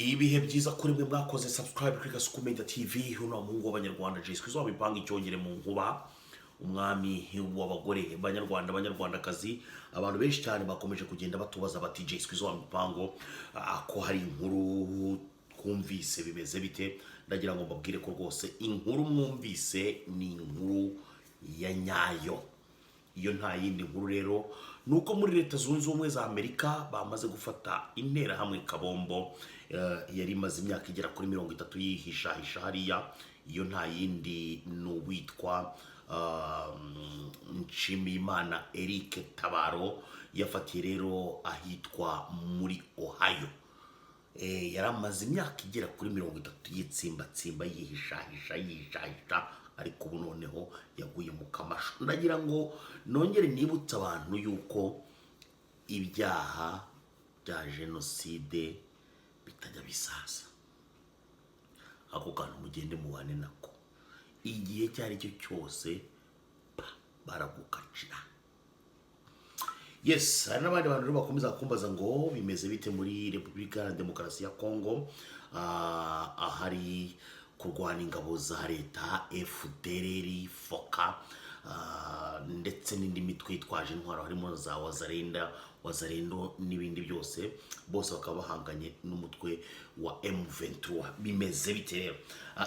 Ibihe byiza kuri mwe mwakoze subscribe kuri Kasuku Media TV. Uno muhungu w'Abanyarwanda Jay Squeeze wabipanga icyongere mu nkuba, umwami w'abagore. Banyarwanda, Banyarwandakazi, abantu benshi cyane bakomeje kugenda batubaza bati: "Jay Squeeze wa mipango, ko hari inkuru twumvise, bimeze bite?" Ndagira ngo mbabwire ko rwose inkuru mwumvise ni inkuru ya nyayo. Iyo nta yindi nkuru rero ni uko muri Leta Zunze Ubumwe za Amerika bamaze gufata Interahamwe kabombo yari imaze imyaka igera kuri 30 yihishahisha hariya. Iyo nta yindi ni uwitwa Nshimiyimana Eric Tabaro. Yafatiye rero ahitwa muri Ohio. Yari amaze imyaka igera kuri 30 yitsimbatsimba, yihishahisha, yihishahisha, ariko ubu noneho yaguye mu kamasho. Ndagira ngo nongere nibutse abantu yuko ibyaha bya jenoside bitajya bisaza. Ako kantu mugende mubane nako, igihe icyo ari cyo cyose pa baragukacira. Yes, hari n'abandi bantu rero bakomeza kumbaza ngo bimeze bite muri Repubulika Iharanira Demokarasi ya Kongo, ahari kurwana ingabo za leta, FDLR, FOCA, ndetse n'indi mitwe yitwaje intwaro harimo za Wazarenda, Wazarendo n'ibindi byose, bose bakaba bahanganye n'umutwe wa M23. Bimeze bite rero?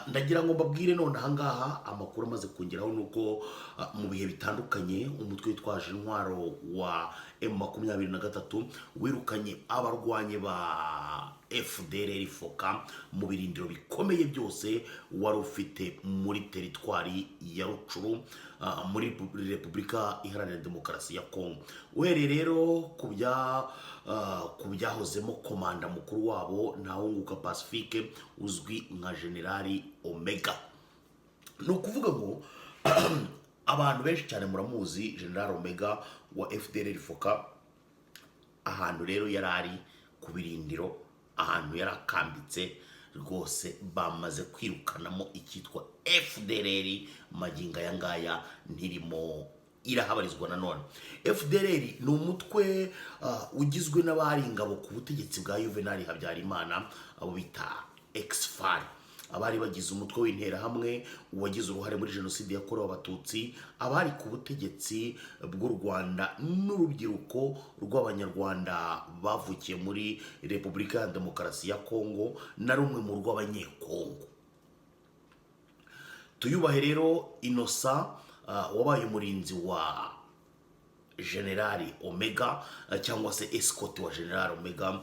Ndagira ngo mbabwire none ahangaha, amakuru amaze kongeraho ni uko mu bihe bitandukanye umutwe witwaje intwaro wa M23 wirukanye abarwanyi ba FDLR, FOCA mu birindiro bikomeye byose wari ufite muri teritwari ya Rutshuru, muri Repubulika Iharanira Demokarasi ya Kongo. Uhereye rero ku byahozemo komanda mukuru wabo Ntawunguka Pacifique uzwi nka Generali Omega. Ni ukuvuga ngo abantu benshi cyane muramuzi, General Omega wa FDLR, FOCA. Ahantu rero yari ari ku birindiro, ahantu yari akambitse rwose, bamaze kwirukanamo icyitwa FDLR. Magingo aya ngaya ntirimo irahabarizwa. Nanone FDLR ni umutwe ugizwe n'abari ingabo ku butegetsi bwa Juvenal Habyarimana, abo bita ex-FAR, abari bagize umutwe w'Interahamwe wagize uruhare muri Jenoside yakorewe Abatutsi, abari ku butegetsi bw'u Rwanda n'urubyiruko rw'Abanyarwanda bavukiye muri Repubulika ya Demokarasi ya Kongo na rumwe mu rw'Abanyekongo. Tuyubahe rero Innocent, wabaye umurinzi wa Generali Omega, cyangwa se escort wa Generali Omega,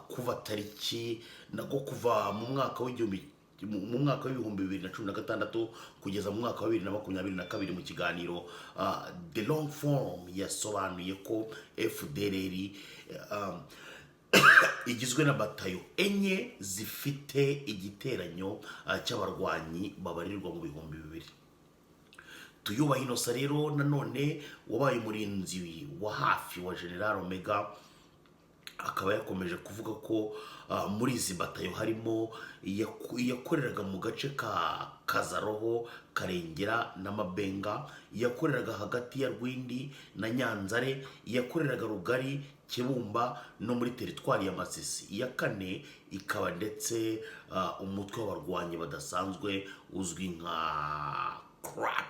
kuva tariki nako kuva mu mwaka w'igihumbi mu mwaka w'2016 kugeza mu mwaka wa 2022, mu kiganiro The Long Form yasobanuye ko FDLR igizwe na batayo enye zifite igiteranyo cy'abarwanyi babarirwa mu 2000. Tuyubaha Innocent rero nanone wabaye umurinzi wa hafi wa General Omega, akaba yakomeje kuvuga ko muri izi batayo harimo iyakoreraga mu gace ka Kazaroho, Karengera na Mabenga, iyakoreraga hagati ya Rwindi na Nyanzare, iyakoreraga Rugari, Kibumba no muri teritwari ya Masisi, iya kane ikaba ndetse umutwe w'abarwanyi badasanzwe uzwi nka CRAP.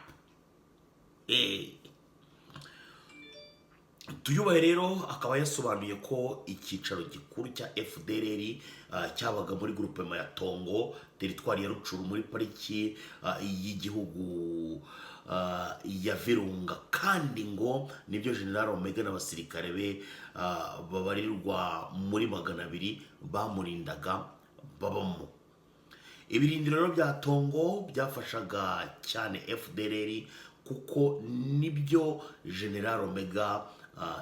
Tuyubahe rero akaba yasobanuye ko icyicaro gikuru cya FDLR cyabaga muri groupement ya Tongo, teritwari ya Rutshuru, muri pariki y'igihugu ya Virunga, kandi ngo nibyo General Omega n'abasirikare be babarirwa muri 200 bamurindaga babamo. Ibirindiro rero bya Tongo byafashaga cyane FDLR kuko nibyo General Omega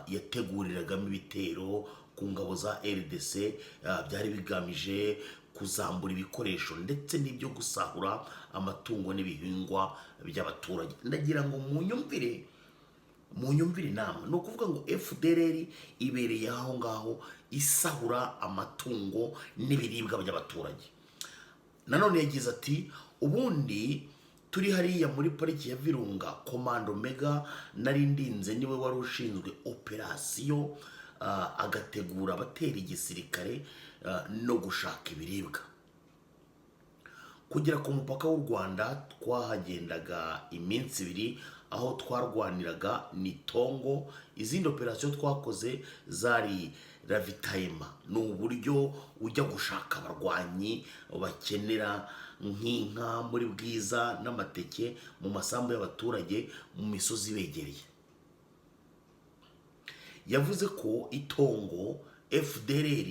yateguriragamo ibitero ku ngabo za RDC, byari bigamije kuzambura ibikoresho ndetse n'ibyo gusahura amatungo n'ibihingwa by'abaturage. Ndagira ngo munyumvire, munyumvire inama. Ni ukuvuga ngo FDLR ibereye aho ngaho isahura amatungo n'ibiribwa by'abaturage. Nanone yagize ati: "Ubundi turi hariya muri pariki ya Virunga, komando Omega nari ndinze niwe wari ushinzwe operasiyo, agategura abatera igisirikare." no gushaka ibiribwa. Kugera ku mupaka w'u Rwanda twahagendaga iminsi 2, aho twarwaniraga ni Tongo. Izindi operasiyo twakoze zari ravitaillement, ni uburyo ujya gushaka abarwanyi bakenera nk'inka muri Bwiza n'amateke mu masambu y'abaturage mu misozi ibegereye. Yavuze ko Itongo FDLR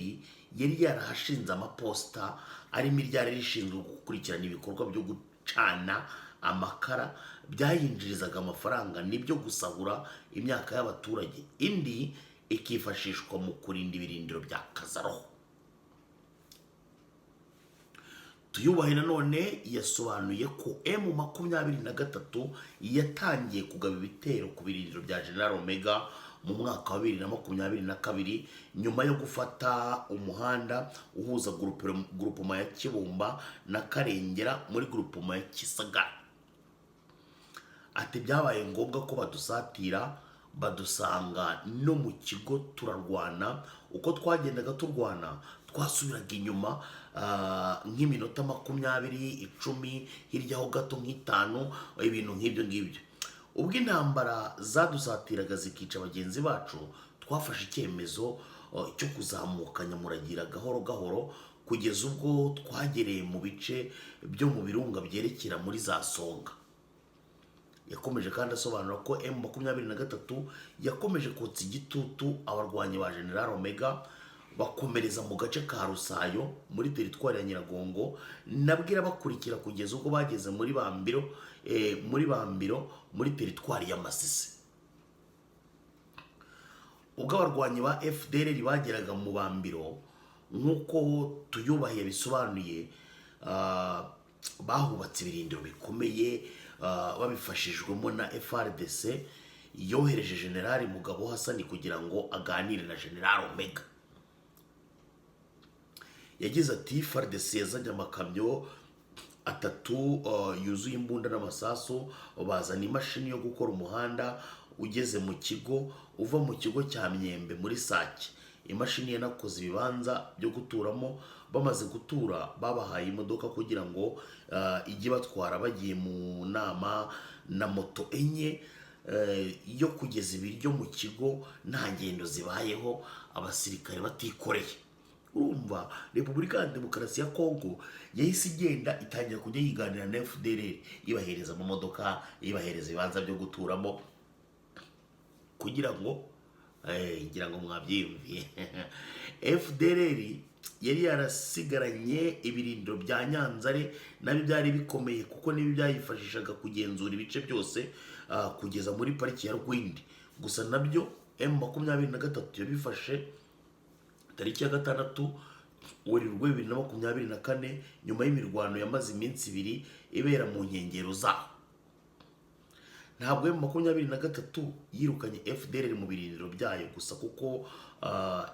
yari yarahashinze amaposita arimo iryari rishinzwe gukurikirana ibikorwa byo gucana amakara byayinjirizaga amafaranga n'ibyo gusahura imyaka y'abaturage, indi ikifashishwa mu kurinda ibirindiro bya Kazaroho. Tuyubahe nanone yasobanuye ko M23 yatangiye kugaba ibitero ku birindiro bya General Omega mu mwaka wa 2022, nyuma yo gufata umuhanda uhuza groupement ya Kibumba na Karengera muri groupement ya Kisagara. Ati: "Byabaye ngombwa ko badusatira, badusanga no mu kigo, turarwana. Uko twagendaga turwana twasubiraga inyuma nk'iminota 20, 10, hirya ho gato nk'itanu, ibintu nk'ibyo ngibyo. Ubwo intambara zadusatiraga zikica bagenzi bacu, twafashe icyemezo cyo kuzamuka Nyamuragira gahoro gahoro, kugeza ubwo twagereye mu bice byo mu birunga byerekera muri za Songa." Yakomeje kandi asobanura ko M23 yakomeje kotsa igitutu abarwanyi ba General Omega, bakomereza mu gace ka Rusayo muri teritwari ya Nyiragongo, nabwo irabakurikira kugeza ubwo bageze muri Bambiro muri teritwari ya Masisi. Ubwo abarwanyi ba FDLR bageraga mu Bambiro, nk'uko Tuyubahiye bisobanuye, bahubatse ibirindiro bikomeye babifashijwemo na FARDC yohereje Generali Mugabo Hasani kugira ngo aganire na General Omega. Yagize ati: "FARDC yazanye amakamyo atatu yuzuye imbunda n'amasasu, bazana imashini yo gukora umuhanda ugeze mu kigo uva mu kigo cya Myembe muri Sake. Imashini yanakoze ibibanza byo guturamo. Bamaze gutura babahaye imodoka kugira ngo ijye batwara bagiye mu nama, na moto enye yo kugeza ibiryo mu kigo nta ngendo zibayeho, abasirikare batikoreye." Urumva, Repubulika ya Demokarasi ya Kongo yahise igenda itangira kujya yiganira na FDLR, ibahereza amamodoka, ibahereza ibibanza byo guturamo kugira ngo ngira ngo mwabyiyumviye. FDLR yari yarasigaranye ibirindiro bya Nyanzare, nabyo byari bikomeye kuko nibyo byayifashishaga kugenzura ibice byose kugeza muri pariki ya Rwindi. Gusa nabyo M23 yabifashe tariki ya 6 Werurwe 2024, nyuma y'imirwano yamaze iminsi 2 ibera mu nkengero zaho. Ntabwo M23 yirukanye FDLR mu birindiro byayo gusa, kuko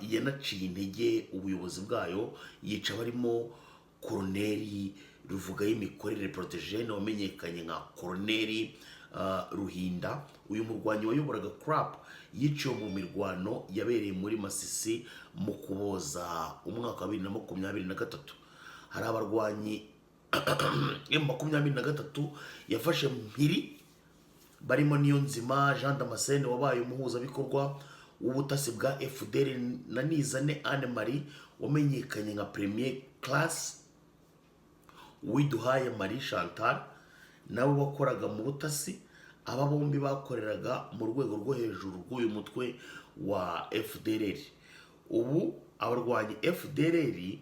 yanaciye intege ubuyobozi bwayo, yica barimo Koroneri Ruvuga y'Imikorere Protogene wamenyekanye nka Koroneri Ruhinda. Uyu murwanyi wayoboraga CRAP yiciwe mu mirwano yabereye muri Masisi mu Kuboza umwaka wa 2023. Hari abarwanyi M23 yafashe mpiri barimo Niyonzima Jean Damascene wabaye umuhuzabikorwa w'ubutasi bwa FDLR, na Nizane Anne Marie wamenyekanye nka Premier Class, Uwiduhaye Marie Chantal nawe wakoraga mu butasi. Aba bombi bakoreraga mu rwego rwo hejuru rw'uyu mutwe wa FDLR. Ubu abarwanyi FDLR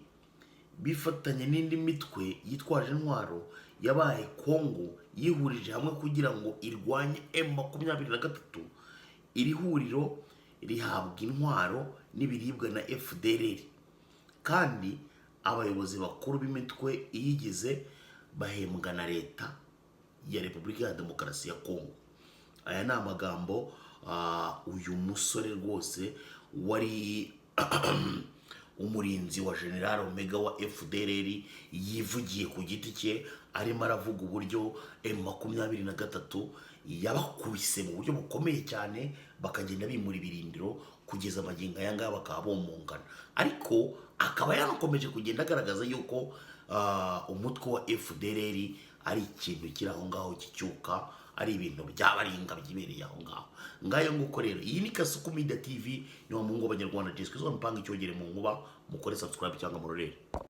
bifatanye n'indi mitwe yitwaje intwaro yabaye Kongo yihurije hamwe kugira ngo irwanye M23. Iri huriro rihabwa intwaro n'ibiribwa na FDLR, kandi abayobozi bakuru b'imitwe iyigize bahembwa na Leta ya Repubulika ya Demokarasi ya Kongo. Aya ni amagambo uyu musore rwose wari umurinzi wa General Omega wa FDLR yivugiye ku giti cye, arimo aravuga uburyo M23 yabakubise mu buryo bukomeye cyane, bakagenda bimura ibirindiro. Kugeza amagingo aya ngaya bakaba bomongana, ariko akaba yanakomeje kugenda agaragaza yuko umutwe wa FDLR ari ikintu kiri aho ngaho kicyuka, ari ibintu by'abaringa byibereye aho ngaho. Ngayo nguko rero, iyi ni Kasuku Media TV, ni wa muhungu w'Abanyarwanda Jeswe zo mpanga icyogere mu nkuba. Mukore subscribe cyangwa murorere.